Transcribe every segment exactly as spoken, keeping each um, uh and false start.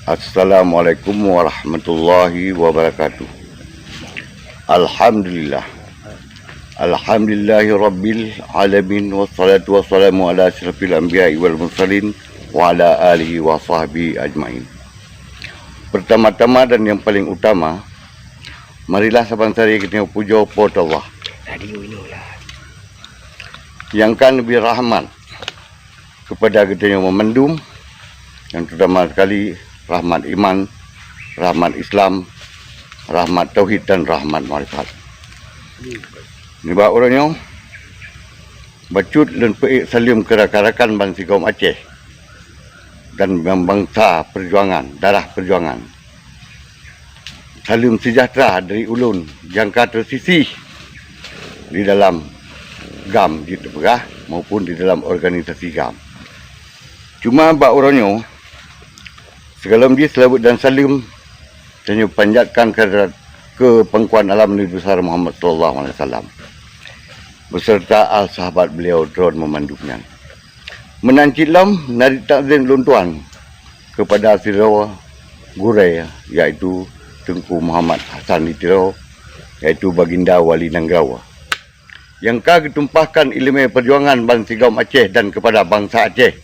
Assalamualaikum warahmatullahi wabarakatuh. Alhamdulillah. Alhamdulillahi rabbil alamin, wassalatu wassalamu ala asyrafil anbiya'i wal mursalin, wa ala alihi wa sahbihi ajmain. Pertama-tama dan yang paling utama, marilah saban sari kita puja Po teu Allah. Nyang ka neubri rahmat kepada geutanyoe meumandum, nyang terutama sekali rahmat iman, rahmat Islam, rahmat tauhid dan rahmat makrifat. Nibak uroe nyoe, bacut lôn peuék saleuem keu rakan-rakan bansigom Aceh dan ban-, bansa peujuangan, darah peujuangan. Saleuem seujahteura dari ulôn nyang ka teusisih di dalam GAM jeuet teupeugah maupun di dalam organisasi GAM. Cuma bak uroe nyoe, sigohlom jih seulaweuet dan saleuem tanyoe panjatkan keu, keu pangkuan alam Nabi Besar Muhammad sallallahu alaihi wasallam beserta al sahabat beliau droen meumandum nyan. Meunan cit lom, na jitakzim lôn tuan keupada sidroe gurée, yaitu Teungku Muhammad Hasan di Tiro, yaitu Baginda Wali Nanggroe, nyang ka geutumpahkan iéleumé peujuangan bansigom Aceh dan keupada bansa Aceh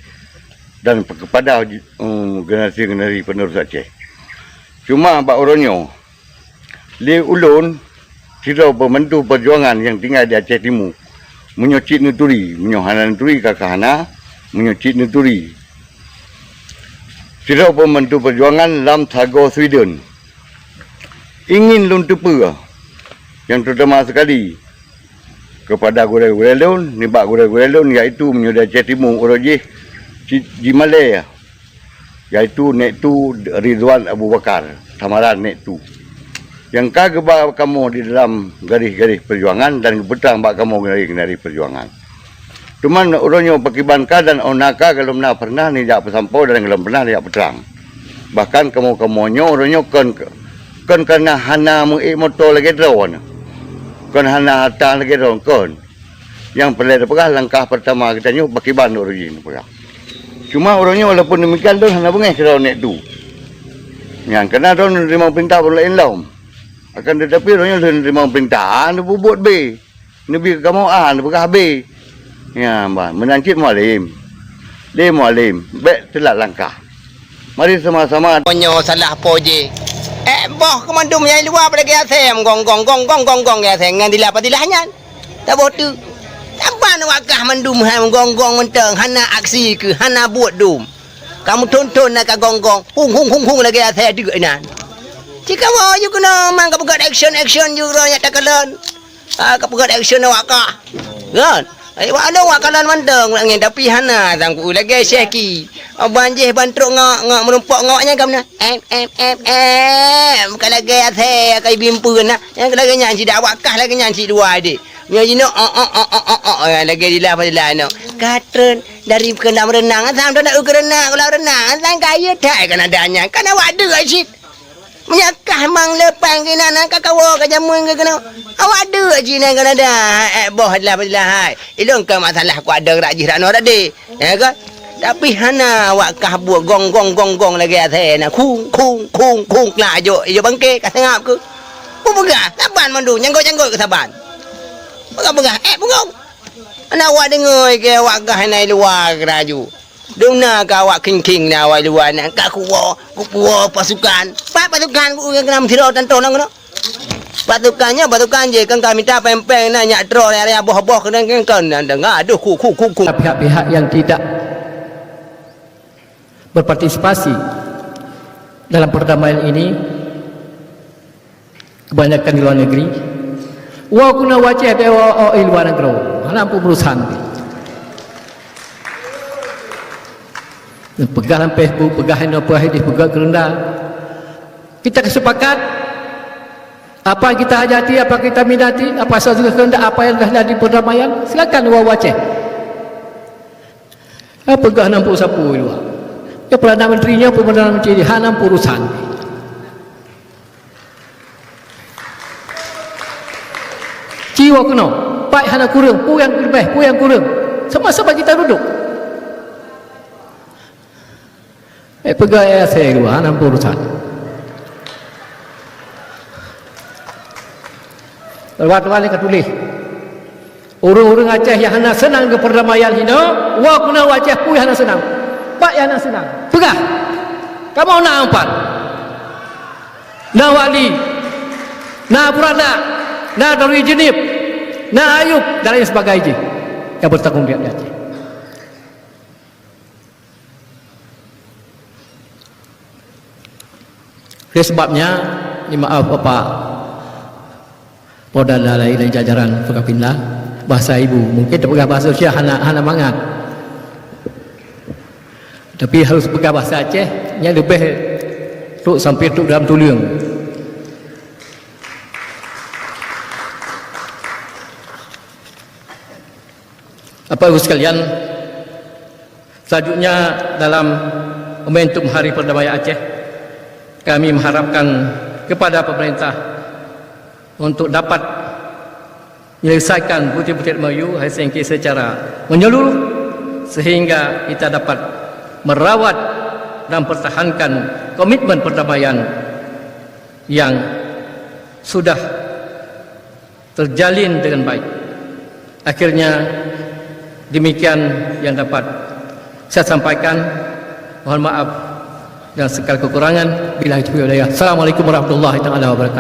dan keupada, em, generasi-generasi penerus Aceh. Cuma bak uroe nyoe, lé ulôn, sidroe beumeuntu peujuangan nyang tinggai di Aceh Timu, meunyoe cit neuturi, meunyoe hana neuturi ka, ka hana, meunyoe cit neuturi, sidroe beumeuntu peujuangan lam sagoe Sweden, ingin lôn teupeue nyang terutama sekali keupada gurée-gurée lôn, nibak gurée-gurée lôn, yaitu meunyoe di Aceh Timu uroe jih cit jimalée, yaitu Nek Tu Ridwan Abu Bakar, samaran Nek Tu, nyang ka geuba kamoe di dalam garéh-garéh peujuangan dan geupeutrang bak kamoe garéh-garéh peujuangan. Teuma uroe nyoe pakriban ka dan óh na ka gohlom na peureunah neujak peusampoe dan gohlom peureunah neujak peutrang. Bahkan kamoe-kamoe nyoe uroe nyoe kon, kon kareuna hana meu-ék moto lagée droeneuh, kon hana hareuta lagée droeneuh, kon. Nyang peureulée teupeugah langkah peurtama geutanyoe pakriban uroe jih neupeugah. Cuma uroe nyoe walaupun demikian lôn hana beungéh keudroe Nek Tu. Nyan keunan droe neuteurimong peurintah ureuëng laén lom. Akan teutapi uroe nyoe lôn neuteurimong peurintah, a, neupeubuet B. Neubi keu kamoe A, neupeugah B. Nyan bah, meunan cit Mualem. Lé Mualem, bék teulat langkah. Mari sama-sama. Meunyoe salah po jih. Ék boh keumandum nyang luwa pada lagée asée, gong, gong, gong, gong, gong, gong, lagée asée ngon dilah-padilah nyan. Taboh teuk. Saban wakah mandum hai gong-gong mantong, hana aksi keu, hana buet dum. Kamoe thon-thon na ka gong-gong, hung, hung, hung, hung lagée asée deuk inan. Cikawoe ju keunoe mang ka peugét action-action ju droe nyak takalon. Ah, ka peugét action awak kah. Kan? Ai wak along wak kalon mantong wak ngieng, tapi hana sangku lagée Syekh Ki. Ban jih ban trok ngok, ngok meurumpok ngok nyan ka meunan. Em, em, em, em. Ka lagée asée ka ibimpeuen na. Nyang ka lagée nyan cit awak kah lagée nyan cit dua deh. Nyoe jinoe, oh, oh, oh, oh, oh, oh, oh, lagée dilah padahai nyoe. Ka treun dari keunan meureunang, asam tu nak keureunang, kalau reunang, asam kaya that kan ada nyan. Kan awak deuk cit. Meunyo kah mang leupang keunan, ka kawoe ka jameun keu keunoe. Awak deuk cit nyan kan ada. Eh, boh dilah padahai. Ilong ka masalah ku ada gerak jih rak noe rak deh. Ya kan? Tapi hana awak kah buet gong, gong, gong, gong lagée asée na. Khung, khung, khung, khung. Keulah jok, jok bangke, ka seungab keu. Peugah, saban mandum, janggot-janggot keu saban. Peugah-peugah, ék peugong. Hana awak deungoe keu awak gah na i luwa keuraju. Dum na keu awak khing-khing na awak i luwa nyan, ka kuwoe, kuwoe pasukan. Pat pasukan ku ureuëng keunam sidroe tantoh lam keunoe. Pasukan nyan, pasukan jih, kan ka mita péng-péng na nyak troe raya-raya boh-boh keunan kan, kan, na deungoe, aduh, ku, ku, ku, ku. Pihak-pihak yang tidak berpartisipasi dalam perdamaian ini, kebanyakan di luar negeri. Wah guna wajah dewa, oh, di luar negeri. Hana pun urusan. Peugah lam Facebook, peugah inoe, peugah ideh, peugah keureunda. Kita sepakat, apa yang kita hajati, apa yang kita minati, apa saja kehendak, apa yang dah jadi perdamaian, silakan wah wajah. Apa gah nampu sapu luwa? Ya, Perdana Menterinya, Perdana Menteri hana urusan. Jiwa keunoe, baik hana kureueng, peue nyang leubeh, peue nyang kureueng. Sama-sama kita duduk. Peugah ya saya dua, hana urusan. Lewat-lewat ka tuléh. Ureuëng-ureuëng Aceh nyang hana seunang keu perdamaian hino, wa kuna Aceh pun hana seunang. Pat nyang hana seunang. Peugah. Kamoe na empat. Na Wali. Na Purana. Na Darul Jeunib. Na Ayub dan lain sebagainya. Yang bertanggung jawab di Aceh. Oleh sebabnya, ni maaf Bapak Polda dan lain-lain jajaran Forkopimda, bahasa ibu, mungkin teupeugah bahasa Indonesia hana, hana mangat. Tapi harus peugah bahasa Aceh, nya leubeh trok sampai trok dalam tuleueng. Bapak Ibu sekalian, selanjutnya dalam momentum Hari Perdamaian Aceh, kami mengharapkan kepada pemerintah untuk dapat menyelesaikan butir-butir M O U Helsinki secara menyeluruh sehingga kita dapat merawat dan pertahankan komitmen perdamaian yang sudah terjalin dengan baik. Akhirnya, demikian yang dapat saya sampaikan. Mohon maaf dan segala kekurangan. Billahi taufiq wal hidayah. Assalamualaikum warahmatullahi taala wabarakatuh.